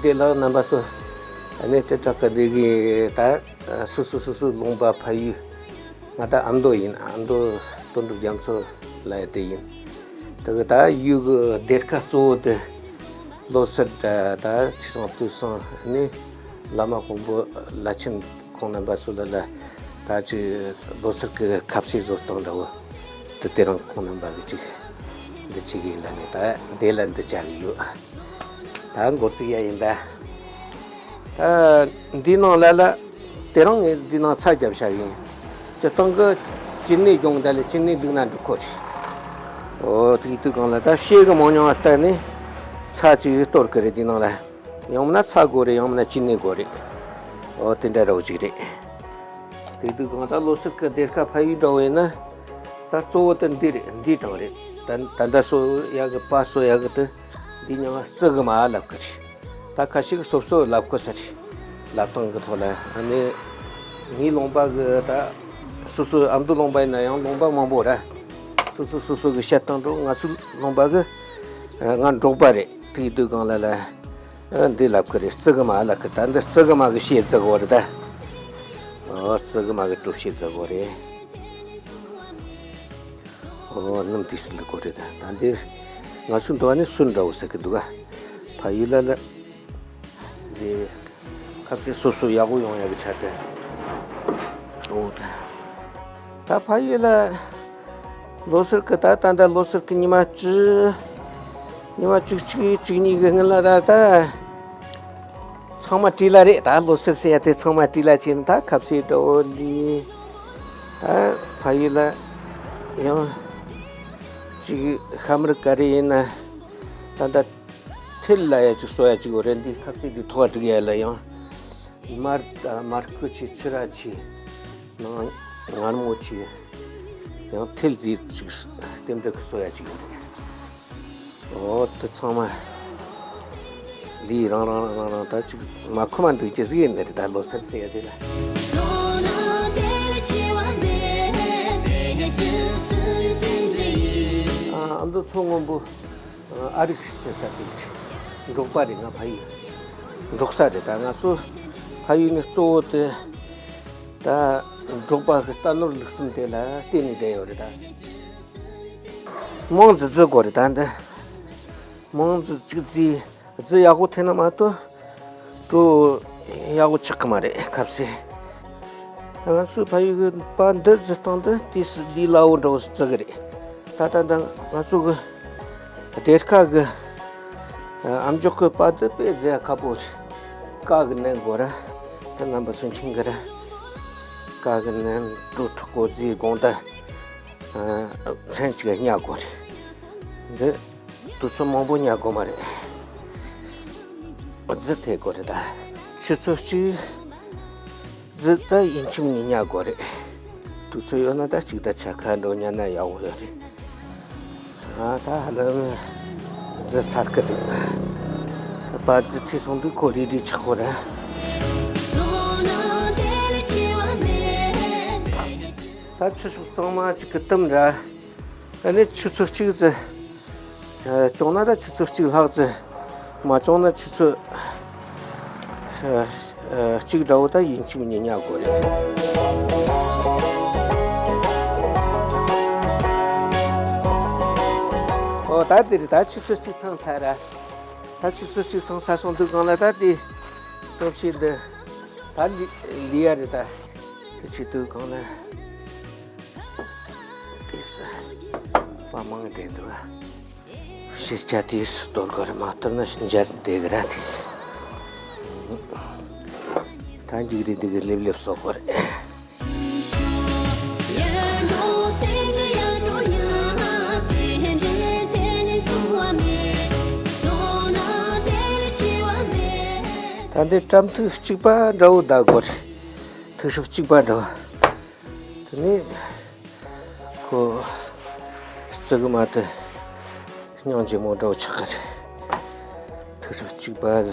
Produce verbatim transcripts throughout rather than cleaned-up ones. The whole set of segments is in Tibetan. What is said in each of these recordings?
དེ་ལ་རྣམ་པ་ཚོ་ཨ་ནི་དྲིལ་བསྒྲགས་ཀྱི་སྡེ་དགེ་ད་སོ་སོ་སོ་སོའི་ལུང་པ་ཕ་ཡུལ། ང་ད་ཨ་མདོ་ཡིན། ཨ་མདོ་དོན་གྲུབ་རྒྱ་མཚོ་ལ་ཡ་དེ་ཡིན། དེ་གི་ད་ཡུལ་གི་སྡེ་ཁག་གཙོ་བོ་དེ་བློ་གསལ་ད་ད་ཚེས་བཟང་དུས་བཟང་ནི་བླ་མ་དཔོན་པོ་བླ་ཆེན་ཁོང་རྣམ་པ་ཚོ་ལ་ལ་ད་ཅི་བློ་གསལ་གི་ཁ་ཟས་བཟོ་སྟངས་འདྲ་བོ་དེ་དེ་རིང་ཁོང་རྣམ་པ་གི་ཅིག་འདི་ཅིག་ཡིན་ལ་ནི་ད་འདི་ལ་འདི་བྱ་གི་ཡོད། ད་འགོ་བཙུགས་ཡ་ཡིན་ད། ཨ། འདི་ནང་ལ་ལ། དེ་རིང་ངས་འདི་ནང་ཚ་རྒྱབ་བཞག་ཡིན། སྤྱིར་བཏང་གི་ཅི་ནས་སྦྱོང་བརྡར་ལས་ཅི་ནས་འདུག་ན་འགྲིག་གོ་རེད། ཨོ་དེ་དུས་གང་ལ་ད་ཤེལ་གི་མང་ཉུང་ལ་བལྟས་ནས་ཚ་ཅིག་གཏོར་གི་རེད། འདི་ནང་ལ་ཡང་མིན་ན་ཚ་དགོས་རེད། ཡང་མིན་ན་ཅི་ནས་དགོས་རེད། ཨོ་དེ་འདྲ་རོ་ཅིག་རེད། དེ་དུས་གང་ད་བློ་གསལ་གི་སྡེ་ཁག་ཕ་ཡུལ་འདྲ་བོ་ཡིན་ན། ད་གཙོ་བོ་དེ་འདི་རེད། འདིའི་གྲངས་རེད། ད་ད་ད་གསོ་ཡག་གི་པ་གསོ་ཡག་གི་དེ། འདི་མྱིང་ང་རྩི་གི་མ་ལབ་གི་རེད། ད་ཁ་ཤས་ཀྱིས་སོ་སོ་ལབ་གི་ས་རེད། ལབ་སྟངས་ཀྱི་ཐོག་ལ་ཨ་ནི་ངའི་ལུང་པ་གི་ད་སོ་སོ་ཨ་མདོ་ལུང་པ་ཡིན་ན་ཡང་ལུང་པ་མང་པོ་ར། སོ་སོ་སོ་སོ་གི་བཤད་སྟངས་འགྲོ། ང་ཚོའི་ལུང་པ་གི་ང་འབྲོག་པ་རེད། དེའི་དུས་གང་ལ་ལ་འདི་ལབ་གི་རེད། རྩི་གི་མ་ལབ་གི། ད་འདི་རྩི་གི་མ་གི་ཤེལ་རྩི་གི་རེད་ད། ཨོ་རྩི་གི་མ་གི་གྲུ་ཤེལ་རྩི་གི་རེད། ཨོ་སྣུམ་དེ་སུ་ལ་གོ་རེད། ད་འདིར་ང་ཚོ་འདུག་ནི་སུན་འདྲ་བོ་ཟེར་གི་འདུག་ག་ཕ་ཡུལ་ལ་ལ་འདི་ཁ་ཟས་སོ་སོ་ཡག་པོ་ཡོང་ཡག་གི་ཆ་དེ། ཨོ་ད་ད་ཕ་ཡུལ་ལ་ལོ་སར་གི་ད་ད་ད་ལོ་སར་གི་ཉི་མ་བཅུ། ཉི་མ་བཅུ་གཅིག་བཅུ་གཉིས་གི་སྔོན་ལ་ད་ད། ཚང་མ་བྲིས་ལ་རེད། ད་ལོ་སར་ཟེར་ཡ་དེ་ཚང་མ་བྲིས་ལ་བྱས་ནས་ད་ཁ་ཟས་འདྲ་བོ་ལས། ད་ཕ་ཡུལ་ལ་ཡང་ཅིག་ཤ་མར་ཀ་རེ་ཡིན་ན། ད་ད་ཐལ་ལ་ཡ་ཅིག་གསོ་ཡ་ཅིག་ཡོད་རེད། འདི་ཁ་ཟས་འདི་ཐོག་སྒྲིག་ཡ་ལ་ཡང་མར་ད་མར་ཁུ་ཆེ་ཕྱུར་ར་ཆེ། ནང་ངར་མོ་ཆེ། ཡང་ཐལ་རྫས་ཅིག་རྟེན་འབྲེལ་གི་གསོ་ཡ་ཅིག་ཡོད་རེད། འོ་དེ་ཚང་མ་ལས་རང་རང་རང་རང་རང་ད་ཅིག་མ་ཁོ་མ་འདུག་ཅི་ཟིག་ཡིན་ནི་རེད། ད་ལོ་སར་ཟེར་ཡ་དེ་ལ། ཨ་ཨ་མདོ་མཚོ་སྔོན་པོ་ཨ་རིག་ཟེར་ས་དེ་འབྲོག་པ་རེད། ང་ཕ་ཡུལ་འབྲོག་ས་རེད། ད་ང་ཚོ་ཕ་ཡུལ་ནི་གཙོ་བོ་དེ་ད་འབྲོག་པ་གི་རྟ་ནོར་ལུག་གསུམ་དེ་ལ་བརྟེན་ནས་བསྡད་ཡོད་རེད། ད་མང་ཙི་རྫི་དགོས་རེད། ད་འདི་མང་ཙི་ཅིག་རྫི་རྫི་ཡག་པོ་ཐེབས་ན་མ་གཏོགས་གྲོ་ཡག་པོ་ཆགས་ཀྱི་མ་རེད། ཁ་ཟས། ང་ཚོའི་ཕ་ཡུལ་གྱི་པ་འདི་རྫི་སྟངས་འདི་དུས་སུ་ལས་སླ་བོ་འདྲ་བོ་ཞིག་བརྩི་གི་རེད། ད་ལྟ་འདི་ང་ཚོ་གི་སྡེར་ཁ་གི་ཨམ་ཅོག་གི་པ་འདི་དཔེ་རྫི་ཡ་ཁག་པོ་རེད། ཀ་གི་ནན་དགོས་ར། ད་རྣམ་པ་ཚོ་མཁྱེན་གི་ར། ཀ་གི་ནན་གྲོ་དྲག་པོ་རྫིའི་དགོང་དག་མཚན་གཅིག་བརྙ་དགོས་རེད། འདི་དུས་ཚོད་མང་པོ་བརྙ་དགོས་མ་རེད། རྫི་ཐེབས་དགོས་རེད། ད་ཆུ་ཚོད་གཅིག་རྫི་ད་ཡིན་གཅིག་མིན་གཉིས་བརྙ་དགོས་རེད། དུས་ཚོད་ཡོད་ན་ད་གཅིག་ད་ཆ་ཁ་འགྲོ་བརྙ་ན་ཡག་པོ་ཡོད་རེད། ཨ་ད་ཧ་ལམ་རྫི་ཚར་གི་འདུག་པ་རྫི་ཐེབས་སོང་དུས་ཁོ་རིལ་རིལ་ཆགས་པོ་རེད། ད་ཆུ་ཚོད་གཙང་མ་གཅིག་གི་གཏམ་ར། ཨ་ནི་ཆུ་ཚོད་གཅིག་ཙམ་བྱུང་ན་ད་ཆུ་ཚོད་གཅིག་ལྷག་ཙམ། མ་བྱུང་ན་ཆུ་ཚོད་གཅིག་འདྲ་བོ་ད་ཡིན་གཅིག་མིན་གཉིས་བརྙ་དགོས་རེད། ཨོ་ད་དེ་རེད། ད་ཆུ་ཚོད་གཅིག་ཚང་ཚར་ར། ད་ཆུ་ཚོད་གཅིག་ཚང་ཚར་སོང་དུས་སྒང་ལ་ད་དེ་སྟོབས་ཤེས་འདི་ད་ལི་ལི་ཡ་རེད། ད་དེ་བྱེད་དུས་སྒང་ལ། དེ་སུ་པ་མང་བསྡད་འདུག་ཨ། ཤེས་བྱ་དེ་སུ་གཏོར་དགོས་རེད། མ་གཏོར་ན་འཇར་བསྡད་གི་ར་དེ། ད་འཇིགས་རི་འདི་གི་ལེབ་ལེབ་བཟོ་དགོས་རེད། ད་འདི་སྐྲམ་ཐིག་གཅིག་པ་འདྲ་བོ་བརྡར་དགོས་རེད། ཐིག་ཧྲུབ་གཅིག་པ་འདྲ་བོ། དེ་ནས་ཁོ་རྩི་གི་མ་དེ་སྙིང་རྗེ་མོ་འདྲ་བོ་ཆགས་ཀྱི་རེད། ཐིག་ཧྲུབ་གཅིག་པ་ད།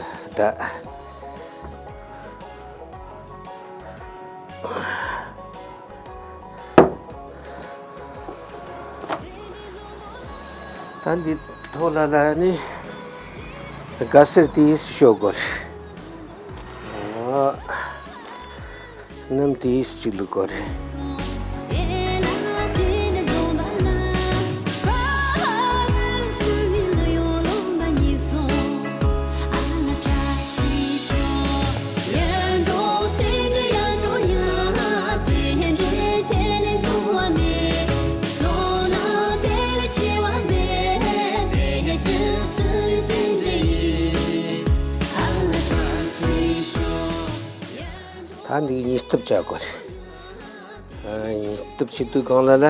ད་འདི་ཐོག་ལ་ལ་ནི་ དགའ་སེར་དེ་ཤོག་གོ་རེད། སྣུམ་དེ་གཅིག་ལུག་གོ་རེད། ད་འདི་གཉིས་ལྟབ་བྱ་དགོས་རེད། ཨ། གཉིས་ལྟབ་བྱེད་དུས་གང་ལ་ལ་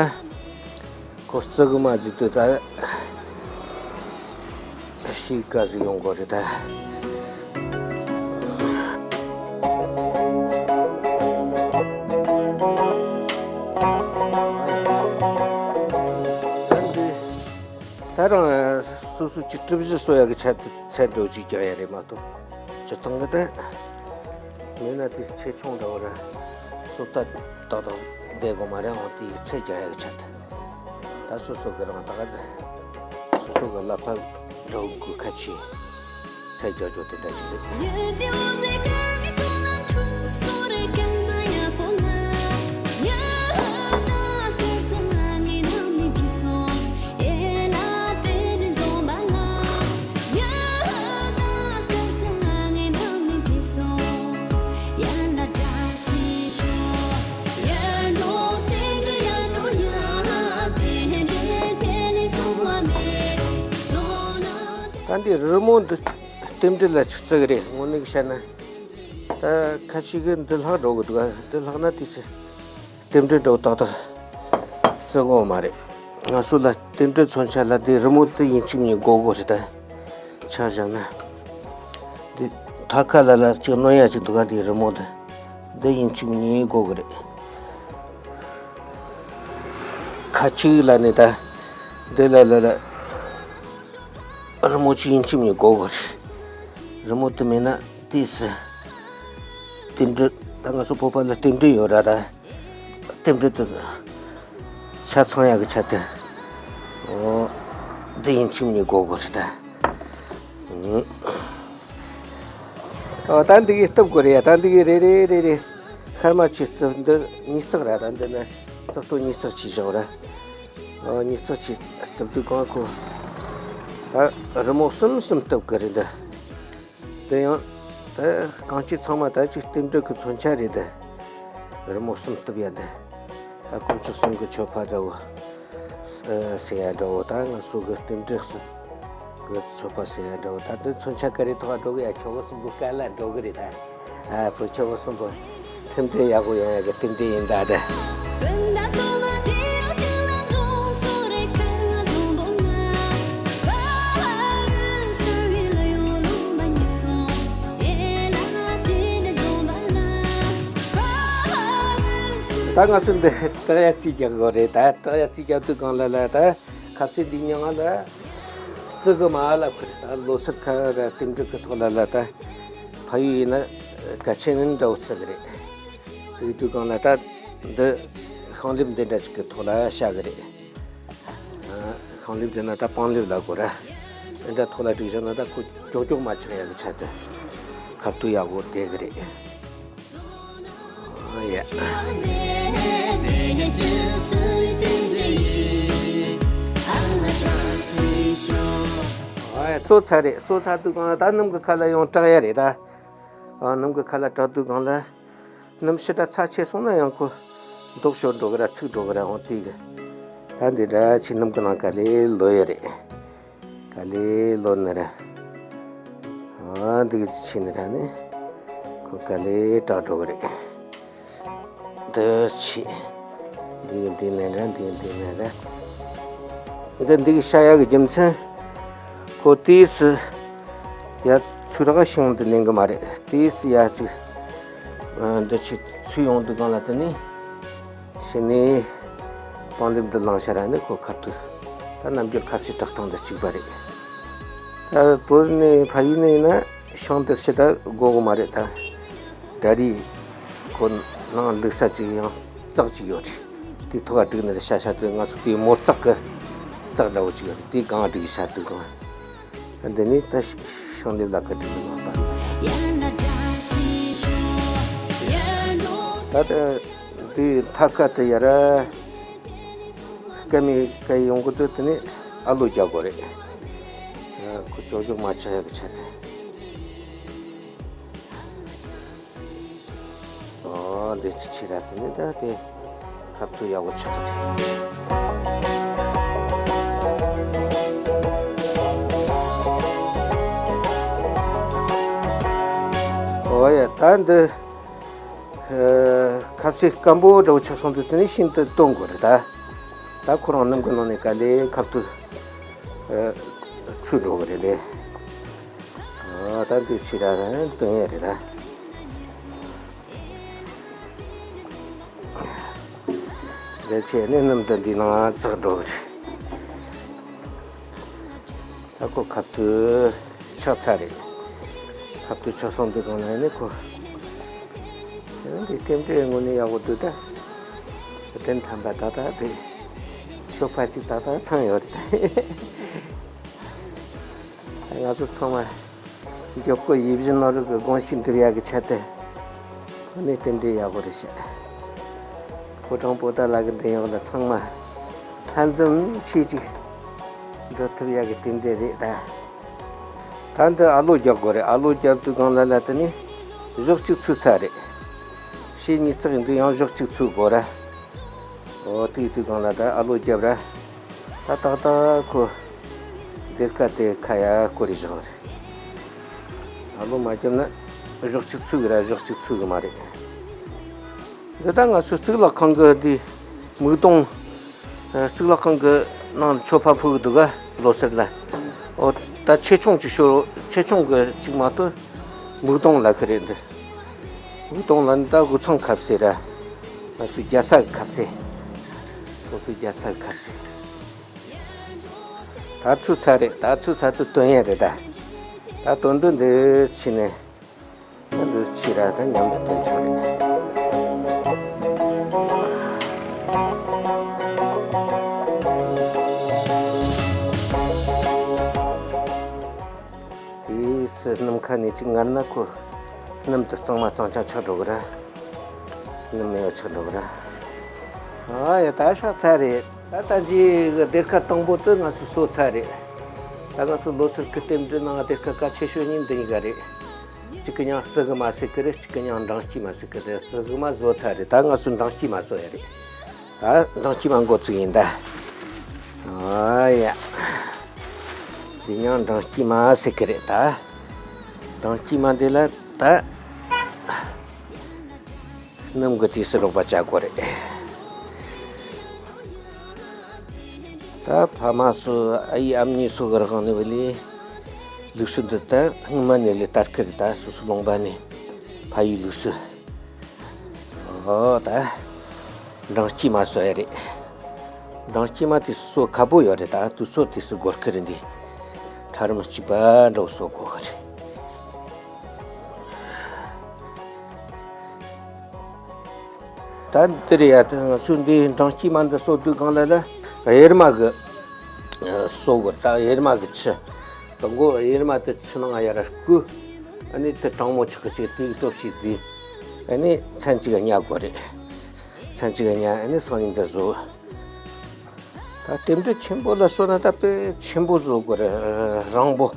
ཁོ་རྩི་གི་མ་བཟོས་དུས་ད་ཤེས་དཀའ་ཟིག་ཡོང་གོ་རེད་ད། ད་རང་སོ་སོ་གི་གྲུ་བཞི་གསོ་ཡག་གི་ཆེད་དུ་ཚད་འགྲོ་ཅིག་རྒྱག་ཡ་རེད་མ་གཏོགས་སྤྱིར་བཏང་གི་ད། མེད་ན་དེ་ཆེ་ཆུང་འདྲ་བོ་ར་སོ་ལྟ་ཏག་ཏག་བསྡད་དགོས་མ་རེད། འོ་དེ་ཚད་རྒྱག་ཡག་གི་ཆེད་དུ། ད་སོ་སོ་གི་རང་ད་ག་སོ་སོ་གི་ལག་པ་འདྲ་བོ་གི་ཁ་ཆེ། ཚད་རྒྱག་རྒྱུ་དེ་འདྲ་ཞིག་རེད། ད་འདི་རི་མོ་འདི་རྟེན་འབྲེལ་ལ་ཆགས་ཚུལ་རེད། དངོས་གནས་བཤད་ན། ད་ཁ་ཤས་ཀྱིས་འདི་ལྷག་འགྲོ་གི་འདུག་འདི་ལྷག་ན་དེ་ཚོ་རྟེན་འབྲེལ་འགྲོ་ཏག་ཏག་བརྩི་དགོས་མ་རེད། ང་ཚོ་ལ་རྟེན་འབྲེལ་མཚོན་ཆ་ལ་འདི་རི་མོ་འདི་ཡིན་གཅིག་མིན་གཉིས་དགོས་དགོས་རེད་ད། ཆ་བཞག་ན། འདི་ཐ་ཁ་ལ་ལ་གཅིག་གནོན་ཡ་གཅིག་འདུག་ག་འདི་རི་མོ་འདི། འདི་ཡིན་གཅིག་མིན་གཉིས་དགོས་གི་རེད། ཁ་ཅིག་ལ་ནི་ད། འདི་ལ་ལ་ལ། རི་མོ་ཅིག་ཡིན་གཅིག་མིན་དགོས་གི་རེད། རི་མོ་དེ་མེད་ན་དེས་སུ། རྟེན་འབྲེལ་ད་ང་ཚོ་བོད་པ་ལ་རྟེན་འབྲེལ་ཡོད་ར་ད། རྟེན་འབྲེལ་དུ་ཆ་ཚང་ཡག་གི་ཆེད་དུ། འོ། འདི་ཡིན་གཅིག་མིན་གཉིས་དགོས་དགོས་རེད་ད། ཨ། ད་འདི་གི་སྟབས་དགོས་རེད་ཡ། ད་འདི་གི་རེ་རེ་རེ་རེ། ཤར་མ་ཆེ་སྟབས་འདི་ཉིས་བརྩེགས་ར། ད་འདི་ནི་བརྩེགས་ཏོ་ཉིས་བརྩེགས་ཆེ་བཞག་ར། ཨ། ཉིས་བརྩེགས་ཆེ་སྟབས་འདི་གང་ཁོ། ད་རི་མོ་གསུམ་གསུམ་སྟབས་གི་རེད་འདི། དེ་ཡང་། ད་གང་ཅི་ཚང་མ་ད་ཅིག་རྟེན་འབྲེལ་གི་མཚོན་ཆ་རེད་དེ། རི་མོ་གསུམ་གཏུབ་ཡ་དེ། ད་དཀོན་མཆོག་གསུམ་གི་མཆོད་པ་འདྲ་བོ། ཟེར་ཡ་འདྲ་བོ། ད་ང་ཚོ་གི་རྟེན་འབྲེལ་གསུམ་གི་མཆོད་པ་ཟེར་ཡ་འདྲ་བོ། ད་འདི་མཚོན་ཆ་ག་རེ་ཐོག་འགྲོ་གི་ཡ། ཆོལ་ཁ་གསུམ་པོ་ག་ལ་འགྲོ་གི་རེད་ད། ཨ། བོད་ཆོལ་ཁ་གསུམ་པོ་མཐུན་སྒྲིལ་ཡག་པོ་ཡོང་ཡ་གི་རྟེན་འབྲེལ་ཡིན་ད་དེ། ད་ང་ཚོ་འདི་བྲག་ཡ་རྩིས་རྒྱག་དགོས་རེད། ད་བྲག་ཡ་རྩིས་རྒྱག་དུས་སྒང་ལ་ལ་ད་ཁ་ཟས་འདི་མྱང་ང་ལ་བརྩི་གི་མ་ལབ་གི་རེད། ད་ལོ་སར་ཁ་ར་རྟེན་འབྲེལ་གི་ཐོག་ལ་ལ་ད་ཕ་ཡུལ་ཡིན་ན་གལ་ཆེན་འདྲ་བོ་བརྩི་གི་རེད། དེ་དུས་སྒང་ལ་ད་འདི་ཤིང་ལེབ་འདི་འདྲ་ཅིག་གི་ཐོག་ལ་བཞག་གི་རེད། ཤིང་ལེབ་དེ་ན་ད་པང་ལེབ་ལ་གོ་ར། འདི་འདྲ་ཐོག་ལ་བསྒྲིགས་བཞག་ན་ད་ཁོ་ཀྱོག་ཀྱོག་མ་ཆགས་ཡག་གི་ཆེད་དུ་ཁ་ཐུག་ཡག་པོ་བསྡད་གི་རེད། ཨ་ཡ། ཨ་ཡ། གསོ་ཚར་རེད། གསོ་ཚར་དུས་སྒང་ལ་ད་སྣུམ་གི་ཁ་ལ་ཡང་དྲག་ཡ་རེད་ད། ཨ། སྣུམ་གི་ཁ་ལ་དྲག་དུས་སྒང་ལ། སྣུམ་ཕྱི་དྲག་ཚ་ཆེ་སོང་ན་ཡང་ཁོ་མདོག་ཤོར་འགྲོ་གི་ར། ཚིག་འགྲོ་གི་ར། འོང་དེ་གི་ད་འདི་འདྲ་ཆེ་སྣུམ་གི་ནང་ག་ལེ་ལོ་ཡ་རེད། ག་ལེ་ལོ་ནི་ར། ཨ། འདི་གི་ཆེ་ནི་ར་ནི་ཁོ་ག་ལེ་དྲག་འགྲོ་གི་རེད། འདི་ཆེ། འདི་གི་འདི་ནི་ར། འདི་གི་འདི་ནི་ར། འདི་འདི་གི་ཤ་ཡག་གི་རྒྱུ་མཚན་ཁོ་དེས་སུ་ཡ་ཚུར་རག་ཤིང་འདི་ལེན་གི་མ་རེད། དེས་སུ་ཡ་ཅིག་ཨ། འདི་ཆེ་ཚུར་ཡོང་དུས་སྒང་ལ་དེ་ནི་ཕྱི་ནས་པང་ལེབ་འདི་བླངས་ཤ་ར་ནི་ཁོ་ཁ་ཐུག་ད་རྣམ་འགྱུར་ཁ་ཕྱེ་དྲག་སྟངས་འདི་གཅིག་པ་རེད། ད་བོད་ནས་ཕ་ཡུལ་ནས་ཡིན་ན་ཤིང་འདི་ཕྱི་དྲག་དགོས་གི་མ་རེད་ད། འདྲ་རིས་ཁོ་ནང་བླུགས་ས་ཅིག་ཡང་རྩེག་ཅིག་ཡོད་རེད། དེ་ཐོག་བསྒྲིགས་ནས་ཤ་ཤ་དུས་ང་ཚོ་དེའི་མོ་རྩེག་གི་རྩེག་འདྲ་བོ་ཅིག་ཡོད་རེད། དེ་སྒང་བསྒྲིགས་ཤ་དུས་སྒང་ འདི་ནི་ད་ཤིང་ལེབ་ལ་ཁ་བྲིས་ནས་ཡོད་པ། ད་ལྟ་འདི་མཐའ་ཁ་དེ་ཡར་སྐད་མི་སྐད་ཡོང་གི་འདུག་དེ་ནི་ཨ་ལོ་རྒྱག་དགོས་རེད། ཁོ་ཅོག་ཅོག་མ་ཆགས་ཡག་གི་ཆེད་དུ། ཨོ་འདི་ཅི་ཆི་ར་དེ་ནི་ད་དེ་ཁ་ཐུག་ཡག་པོ་ཆགས་ཀྱི་འདུག་ཨོ་ཡ་ད་འདི་ཁ་ཟས་སྐམ་པོ་འདྲ་བོ་ཆགས་སོང་དུས་དེ་ནི་ཤིན་ཏུ་བཏོན་དགོས་རེད་ད། ད་ཁོ་རང་སྣུམ་གྱི་ནང་ནས་ག་ལེ་ཁ་ཐུག་ཚུད་འགྲོ་གི་རེད་ལེ། ཨ་ད་འདི་ཕྱི་ར་དོན་ཡས་རེད་ད། འདི་ཕྱི་ནས་སྣུམ་དུ་འདི་ནང་བཙག་འགྲོ་གི་རེད། ད་ཁོ་ཁ་ཐུག་ཆགས་ཚར་རེད། ཁ་ཐུག་ཆགས་སོང་དུས་གང་ལ་ནི་ཁོ། འདི་རྟེན་འབྲེལ་དངོས་གནས་ཡག་པོ་འདུག་ད། དེ་ཐམ་པ་ད་ད་དེ་ཆོས་པ་ཅིག་ད་ད་ཚང་ཡོད་རེད་ད། ང་ཚོ་ཚང་མ་མགྱོགས་པོ་ཡིད་བཞིན་ནོར་བུ་གི་དགོངས་གཞི་འགྲུབ་ཡག་གི་ཆེད་དུ་ཁོ་ནས་རྟེན་འབྲེལ་ཡག་པོ་རེད་ཤག་ཕོ་བྲང་པོ་ཏཱ་ལ་གི་འདི་ཡོངས་ལ་ཚང་མ་ལྷན་འཛོམས་ཆེད་ཅིག་འགྲོ་ཐུབ་ཡག་གི་རྟེན་འབྲེལ་རེད་ད། ད་འདི་ཨ་ལོ་རྒྱག་དགོས་རེད། ཨ་ལོ་རྒྱབ་དུས་སྒང་ལ་ལ་དེ་ནི་ཞོགས་གཅིག་ཚུད་ཚར་རེད། ཕྱི་ཉིན་ཙག་འདི་ཡང་ཞོགས་གཅིག་ཚུད་དགོས་ར། འོ་དེའི་དུས་སྒང་ལ་ད་ཨ་ལོ་རྒྱབ་ར། ད་ཏག་ཏག་ཁོ་སྡེར་ཁ་དེ་ཁ་ཡ་སྐོར་རེ་བཞག་རེད། ཨ་ལོ་མ་རྒྱབ་ན་ཞོགས་གཅིག་ཚུད་གི་ར་ཞོགས་གཅིག་ཚུད་གི་མ་རེད། འདི་ད་ང་ཚོའི་གཙུག་ལག་ཁང་གི་འདི་མིག་དོང་། ཨ་གཙུག་ལག་ཁང་གི་ནང་མཆོད་པ་ཕུལ་གི་འདུག་ག་ལོ་སར་ལ། ཨོ་ད་ཆེ་ཆུང་ཅིག་ཤོར་ཆེ་ཆུང་གི་ཅིག་མ་གཏོགས་མིག་དོང་ལ་ཁི་རེད་འདི། མིག་དོང་ལ་འདི་ད་དབུས་གཙང་ཁ་ཟས་ར། ང་ཚོའི་རྒྱལ་ས་གི་ཁ་ཟས། བོད་པའི་རྒྱལ་ས་གི་ཁ་ཟས། ད་ཚུད་ཚར་རེད། ད་ཚུད་ཚར་དུས་དོན་ཡས་རེད་ད། ད་དོན་དུ་འདི་ཕྱི་ནས། ད་འདི་ཕྱི་ར་ད་མཉམ་དུ་དོན་ཆོག་རེད། དེའི་སི་སྣུམ་ཁ་ནས་ཅིག་ངར་ན་ཁོ་སྣུམ་དུ་གཙང་མ་གཙང་རྐྱང་ཆགས་འགྲོ་གི་ར། སྣུམ་མེད་པ་ཆགས་འགྲོ་གི་ར། ཨ་ཡ་ད་ཤག་ཚར་རེད། ད་ད་ཅི་སྡེར་ཁ་དང་པོ་དེ་ང་ཚོས་གསོ་ཚར་རེད། ད་ང་ཚོ་ལོ་སར་གི་རྟེན་འབྲེལ་ནང་སྡེར་ཁ་གལ་ཆེ་ཤོས་གཉིས་འདི་གཉིས་ཀ་རེད། གཅིག་གི་མྱིང་རྩི་གི་མ་ཟེར་གི་རེད། གཅིག་གི་མྱིང་འབྲང་སྐྱིད་མ་ཟེར་གི་རེད། རྩི་གི་མ་བཟོ་ཚར་རེད། ད་ང་ཚོས་འབྲང་སྐྱིད་མ་བཟོ་ཡ་རེད། ད་འབྲང་སྐྱིད་མ་འགོ་བཙུགས་ཡིན་ད། ཨ་ཡ། འདི་མྱིང་འབྲང་སྐྱིད་མ་ཟེར་གི་རེད་ད། འབྲང་སྐྱིད་མ་འདི་ལ་ད། སྣུམ་གྱི་དུས་སུ་རོགས་པ་བྱ་དགོས་རེད། ད་ཕ་མ་སུ་ཨ་ཡེ་ཨ་མྱེས་སུ་གི་རང་ནས་བ་ལས་ལུགས་སྲོལ་འདི་ད་སྔོན་མ་ནས་ལས་དར་ཁི་རེད། ད་སོ་སོ་ལུང་པ་ནས་ཕ་ཡུལ་ལུགས་སྲོལ། ཨོ་ད་འབྲང་སྐྱིད་མ་སོ་ཡ་རེད། འབྲང་སྐྱིད་མ་དུས་སུ་སོ་ཁ་པོ་ཡོད་རེད། ད་དུས་ཚོད་དུས་སུ་སྒོར་ཁི་རེད། འདི་ཁྲ་རུམ་གཅིག་པ་འགྲོ་སོ་དགོས་ཁི་རེད། ད་འདིར་ཡ་ང་ཚོས་འདི་འབྲང་སྐྱིད་མ་འདི་གསོ་དུས་གང་ལ་ལ་གཡེར་མ་གི་གསོ་དགོས། ད་གཡེར་མ་གི་ཆུ་དང་པོ་གཡེར་མ་དེ་ཆུ་ནང་ཡར་བསྐོལ། ཨ་ནི་དེ་གྲང་མོ་ཆག་གི་ཅིག་དེའི་སྟོབས་ཤིག་རྫིས། ཨ་ནི་མཚན་གཅིག་ག་ཉལ་དགོས་རེད། མཚན་གཅིག་ག་ཉལ་ཨ་ནི་སང་ཉིན་འདི་བཟོ། ད་རྟེན་འབྲེལ་ཆེན་པོ་ལ་སོ་ན་ད་དཔེ་ཆེན་པོ་བཟོ་དགོས་རེད། རིང་པོ།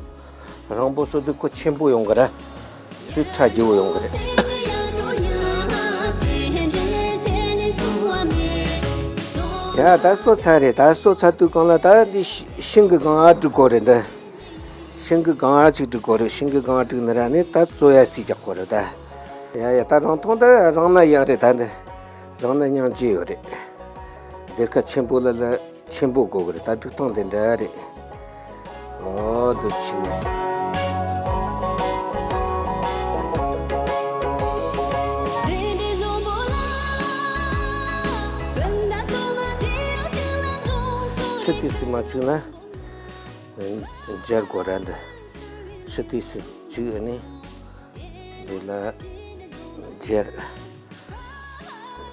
རིང་པོ་བཟོ་དུས་ཁོ་ཆེན་པོ་ཡོང་གི་རེད། དེ་ཁྲ་རྒྱས་པོ་ཡོང་གི་རེད། ཡ་ད་གསོ་ཚར་རེད། ད་གསོ་ཚར་དུས་གང་ལ་ད་འདི་ཤིང་གི་སྒང་ཨ་སྒྲིག་དགོས་རེད། འདི་ཤིང་གི་སྒང་ཨ་ཅིག་སྒྲིག་དགོས་རེད། ཤིང་གི་སྒང་ཨ་སྒྲིག་ནི་ར་ནི་ད་བཙོ་ཡ་རྩིས་རྒྱག་དགོས་རེད་ད། ཡ་ཡ་ད་རིང་ཐུང་ད་རིང་ན་ཡག་རེད། ད་འདི་རིང་ན་སྙིང་རྗེ་ཡོད་རེད། སྡེར་ཁ་ཆེན་པོ་ལ་ལ། ཆེན་པོ་དགོས་གི་རེད། ད་སྒྲིག་སྟངས་དེ་འདྲ་རེད། ཨོ་འདིར་ཕྱིན་ནས། ཆུ་དེ་སི་མ་བཅུག་ན་འབྱར་དགོས་ར་འདི། ཆུ་དེ་སི་བཅུག་ནས་འདི་ལ་འབྱར།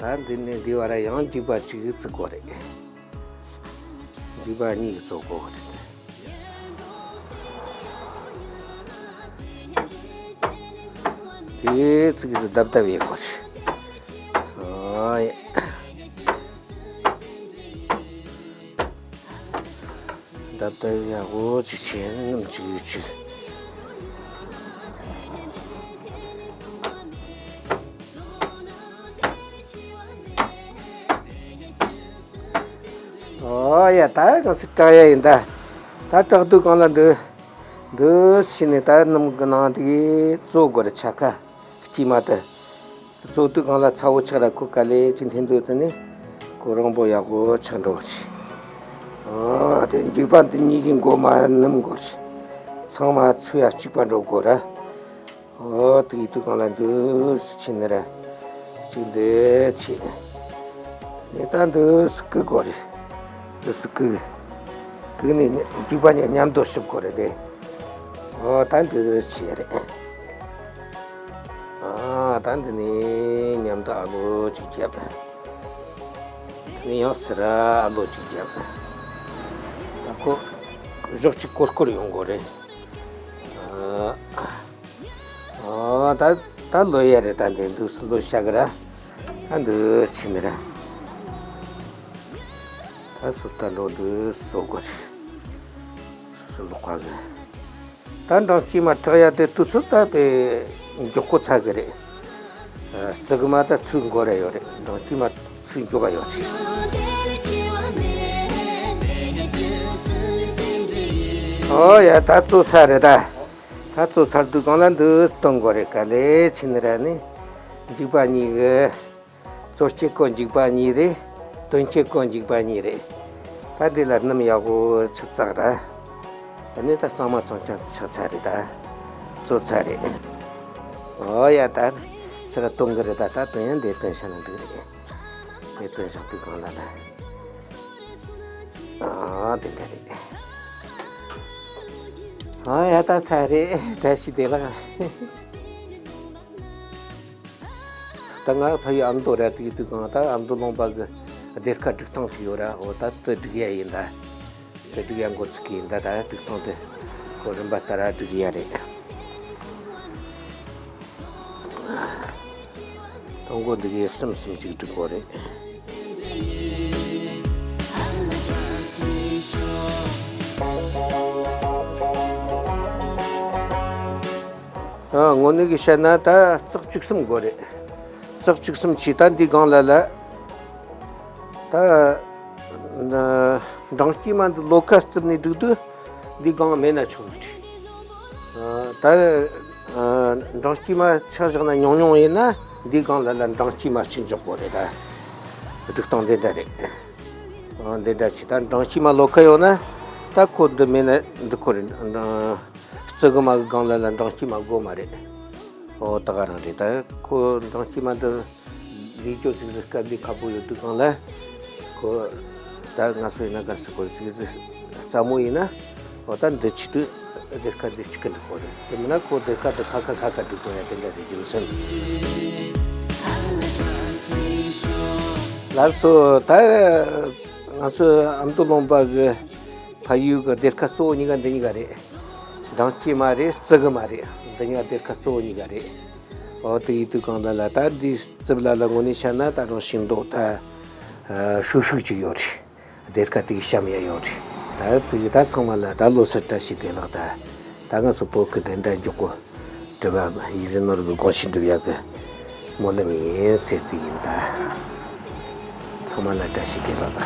ད་འདི་ནས་འདི་བར་ཡང་འཇིགས་པ་གཅིག་བརྩི་དགོས་རེད། འཇིགས་པ་གཉིས་ཀྱི་གཙོ་བོ་རེད། ཨེ་ཙི་གི་ཙི་རྡབ་རྡབ་ཡེ་དགོས། ཨོ་ཡ། རྡབ་རྡབ་ཡག་པོ་ཅིག་བྱས་ནས་ནམ་ཅིག་ཡོད་ཅིག་ཨོ་ཡ། ད་གང་སྲིད་དྲག་ཡ་ཡིན་ད། ད་དྲག་དུས་གང་ལ་འདུག་འདུག་ཕྱིན་ནས་ད་སྣུམ་གི་ནང་དེ་བཙོ་དགོས་རེད། ཆ་ཁ་དཀྱིས་མ་དེ་བཙོ་དུས་གང་ལ་ཚ་བོ་ཆགས་ར་ཁོ་ག་ལེ་ཅི་འཐེན་དུས་དེ་ནི་ཁོ་རང་པོ་ཡག་པོ་ཆགས་འགྲོ་གི་རེད། ཨོ་དེ་འཇིགས་པ་འདི་གཉིས་ཀྱི་མགོ་མ་སྣུམ་དགོས་རེད། ཚང་མ་ཚོས་ཡ་གཅིག་པ་འགྲོ་དགོས་ར། ཨོ་དེ་ཡི་དུས་གང་ལ་འདུག་སེ་ཕྱིན་ནི་ར། གཅིག་འདི་ཕྱིན། ནི་ད་འདུག་སེ་བསྐུ་དགོས་རེད། འདུག་སེ་བསྐུ། བསྐུ་ནས་འཇིགས་པ་གཉིས་མཉམ་དུ་ཞིབ་དགོས་རེད་དེ། ཨོ་ད་འདུག་སེ་རེད། ཨ་ད་འདི་ནས་མཉམ་དུ་ཨ་ལོ་གཅིག་བརྒྱབ། དེ་ནས་ཡང་སི་ར་ཨ་ལོ་གཅིག་བརྒྱབ། ད་ཁོ་ཞོག་གཅིག་སྐོར་སྐོར་ཡོང་དགོས་རེད། ཨ། ཨོ་ད་ད་ལོ་ཡ་རེད། ད་འདི་འདུག་སེ་ལོ་ཤ་གི་ར། ད་འདུག་ཕྱིན་ནི་ར། ད་སུ་ད་ལོ་འདུག་སེ་བཟོ་དགོས་རེད། སོ་སོ་ལོག་པ་གི། ད་འབྲང་དཀྱིལ་མ་དྲག་ཡ་དེ་དུས་ཚོད་ད་དཔེ་མགྱོགས་པོ་ཚར་གི་རེད། ཨ་ཙི་གི་མ་ད་ཚུར་འགོར་ཡ་ཡོད་རེད། འབྲང་དཀྱིལ་མ་ཚུར་མགྱོགས་ཡ་ཡོད་རེད། ཨོ་ཡ། ད་བཙོ་ཚར་རེད་ད། ད་བཙོ་ཚར་དུས་གང་ལ་འདུག་སེ་གཏོང་དགོས་རེད། ག་ལེ་ཕྱིན་ནི་ར་ནི་འཇིགས་པ་གཉིས་གི། བཙོ་སྐྱེལ་ཁོ་འཇིགས་པ་གཉིས་རེད། དོན་སྐྱེལ་ཁོ་འཇིགས་པ་གཉིས་རེད། ད་འདི་ལ་སྣུམ་ཡག་པོ་ཆུ་བཙགས་ར། ད་ནི་ད་གཙང་མ་ཚང་ཆང་ཆགས་ཚར་རེད་ད། བཙོ་ཚར་རེད། ཨོ་ཡ། ད་སི་ར་གཏོང་གི་རེད་ད། ད་དོན་ཡང་འདི་དོན་བྱ་ན་འགྲིག་རེད། འདི་དོན་བྱ་དུས་གང་ལ་ལ། ཨ་དེ་འདྲ་རེད། ཨ་ཡ། ད་ཚར་རེད། བཀྲ་ཤིས་བདེ་ལེགས། ད་ང་ཕ་ཡུལ་ཨ་མདོ་ར་དེ་ཡི་དུས་གང་ད་ཨ་མདོ་ལུང་པ་གི་སྡེར་ཁ་སྒྲིག་སྟངས་ཅིག་ཡོད་ར། འོ་ད་དེ་སྒྲིག་ཡ་ཡིན་ད། དེ་སྒྲིག་ཡ་འགོ་ཚུགས་ཀྱི་ཡིན་ད། ད་སྒྲིག་སྟངས་དེ་ཁོ་རིམ་པ་ལྟར་ར་སྒྲིག་ཡ་རེད། དང་པོ་འདི་གའི་གསུམ་གསུམ་ཅིག་སྒྲིག་དགོས་རེད། ཨ་དངོས་གནས་ཀྱི་བཤད་ན་ད་རྩེག་བཅུ་གསུམ་དགོས་རེད། རྩེག་བཅུ་གསུམ་བྱས། ད་འདི་སྒང་ལ་ལ་ད་ན་འབྲང་དཀྱིལ་མ་འདི་ལོ་ཁ་བརྩིབས་ནས་བསྒྲིགས་དུས་འདི་སྒང་མེད་ན་ཆོག་གི་རེད། ཨ་ད་ཨ་འབྲང་དཀྱིལ་མ་ཆ་བཞག་ན་ཉུང་ཉུང་ཡིན་ན་འདི་སྒང་ལ་ལ་འབྲང་དཀྱིལ་མ་གཅིག་འཇོག་དགོས་རེད་ད། སྒྲིག་སྟངས་འདི་འདྲ་རེད། ཨ་འདི་འདྲ་བྱས། ད་འབྲང་དཀྱིལ་མ་ལོ་ཁ་ཡོད་ན་ད་ཁོ་འདི་མེད་ན་འགྲིག་གི་རེད། རྩེ་གི་མ་གི་སྒང་ལ་ལ་འབྲང་དཀྱིལ་མ་དགོས་མ་རེད། ཨོ་ད་ག་རང་རེད། ད་ཁོ་འབྲང་དཀྱིལ་མ་འདི་ལས་ཅོ་ཚིགས་སུ་སྐབས་ལས་ཁག་པོ་ཡོད་དུས་སྒང་ལ་ཁོ་ད་ང་ཚོ་ཡིན་ན་ག་རེ་ཟེར་དགོས་རེད། ཚིགས་སུ་སླ་མོ་ཡིན་ན་ཨོ་ད་འདི་བྱེད་དུས་སྡེར་ཁ་འདི་གཅིག་གི་འགྲིག་གོ་རེད། དེ་མིན་ན་ཁོ་སྡེར་ཁ་འདི་ཁ་ཁ་ཁ་ཁ་འགྲིག་དགོས་ཡ་དེ་འདྲ་རེད། རྒྱུ་མཚན་ལགས་སོ། ད་ང་ཚོ་ཨ་མདོ་ལུང་པ་གི་ཕ་ཡུལ་གི་སྡེར་ཁ་གཙོ་བོ་གཉིས་ཀ་འདི་གཉིས་ཀ་རེད། འབྲང་དཀྱིལ་མ་རེད། རྩེ་གི་མ་རེད། འདི་གཉིས་ཀ་སྡེར་ཁ་གཙོ་བོ་གཉིས་ཀ་རེད། འོ་དེ་ཡིན་དུས་སྒང་ལ་ལ་ད་འདི་རྩིབ་ལ་ལ་དངོས་གནས་བཤད་ན་ད་རུང་ཤིང་ཏོག་ད་ཧྲུག་ཧྲུག་ཅིག་ཡོད་རེད། སྡེར་ཁ་དེ་གི་གཤམ་ཡ་ཡོད་རེད། ད་དེ་གི་ད་ཚང་མ་ལ་ད་ལོ་སར་བཀྲ་ཤིས་བདེ་ལེགས། ད་ད་ང་ཚོ་བོད་ཀྱི་བདེན་མཐའ་མགྱོགས་པོ་སྒྲུབ་པ། ཡིད་བཞིན་ནོར་བུའི་དགོངས་གཞི་འགྲུབ་ཡག་གི་སྨོན་ལམ་ཡིན་ཟེར་དེ་ཡིན། ད་ཚང་མ་ལ་བཀྲ་ཤིས་བདེ་ལེགས།